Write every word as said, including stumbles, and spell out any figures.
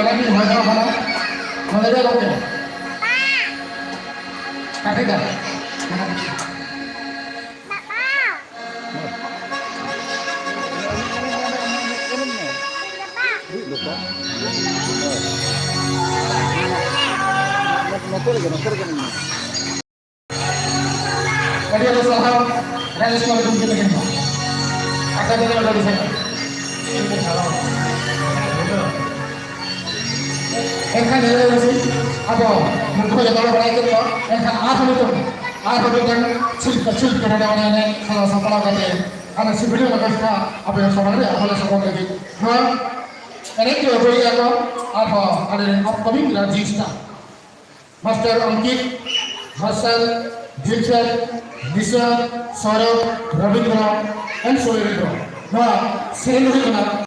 ᱞᱟᱹᱜᱤᱫ ᱦᱚᱭ ᱫᱟᱜ ᱵᱟᱲᱟ, ᱱᱚᱰᱮ ᱜᱮ ᱜᱚᱢᱠᱮ᱾ ᱠᱟᱹᱴᱤᱡ ᱫᱟᱜ᱾ ᱱᱚᱛᱮ ᱨᱮᱜᱮ, ᱱᱚᱛᱮ ᱨᱮᱜᱮ ᱢᱮᱱᱟᱜᱼᱟ᱾ ᱟᱹᱰᱤ ᱟᱹᱰᱤ ᱥᱟᱨᱦᱟᱣ ᱨᱟᱡᱮᱥ ᱠᱩᱢᱟᱨ ᱜᱚᱢᱠᱮ ᱛᱟᱹᱠᱤᱱ ᱦᱚᱸ᱾ ᱟᱠᱟ ᱛᱮᱜᱮ ᱟᱹᱰᱤ ᱟᱹᱰᱤ ᱥᱟᱨᱦᱟᱣ᱾ ᱮᱱᱠᱷᱟᱱ ᱱᱤᱭᱟᱹ ᱨᱮ ᱟᱵᱚ ᱱᱩᱠᱩ ᱠᱚ ᱡᱚᱛᱚ ᱦᱚᱲ ᱵᱟᱲᱟᱭ ᱠᱮᱫ ᱠᱚᱣᱟ᱾ ᱮᱱᱠᱷᱟᱱ ᱟᱨᱦᱚᱸ ᱱᱤᱛᱚᱜ ᱟᱨᱦᱚᱸ ᱢᱤᱫᱴᱟᱝ ᱥᱤᱞᱯᱤ, ᱥᱤᱞᱯᱤ ᱱᱚᱰᱮ ᱚᱱᱟ ᱮᱱᱮᱡ ᱥᱟᱡᱟᱣ ᱥᱟᱯᱲᱟᱣ ᱠᱟᱛᱮ ᱟᱞᱮ ᱥᱤᱵᱤᱞ ᱚᱨᱠᱮᱥᱴᱨᱟ ᱟᱯᱮ ᱥᱟᱢᱟᱝ ᱨᱮ ᱟᱵᱚ ᱞᱮ ᱥᱚᱫᱚᱨ ᱞᱟᱹᱜᱤᱫ᱾ ᱱᱚᱣᱟ ᱮᱱᱮᱡ ᱠᱚ ᱟᱹᱜᱩᱭᱮᱫᱼᱟ ᱠᱚ ᱟᱨᱦᱚᱸ ᱟᱞᱮ ᱨᱮᱱ ᱟᱯᱠᱚᱢᱤᱝ ᱨᱟᱡᱤᱥᱴᱟ ᱢᱟᱥᱴᱟᱨ ᱚᱝᱠᱤᱛ, ᱦᱚᱨᱥᱟᱞ, ᱫᱤᱞᱥᱟᱫ, ᱫᱤᱥᱟ, ᱥᱚᱨᱚᱵ, ᱨᱚᱵᱤᱱᱫᱨᱚ and ᱥᱩᱨᱮᱱᱫᱨᱚ᱾ ᱱᱚᱣᱟ ᱥᱮᱨᱮᱧ ᱫᱚ ᱦᱩᱭᱩᱜ ᱠᱟᱱᱟ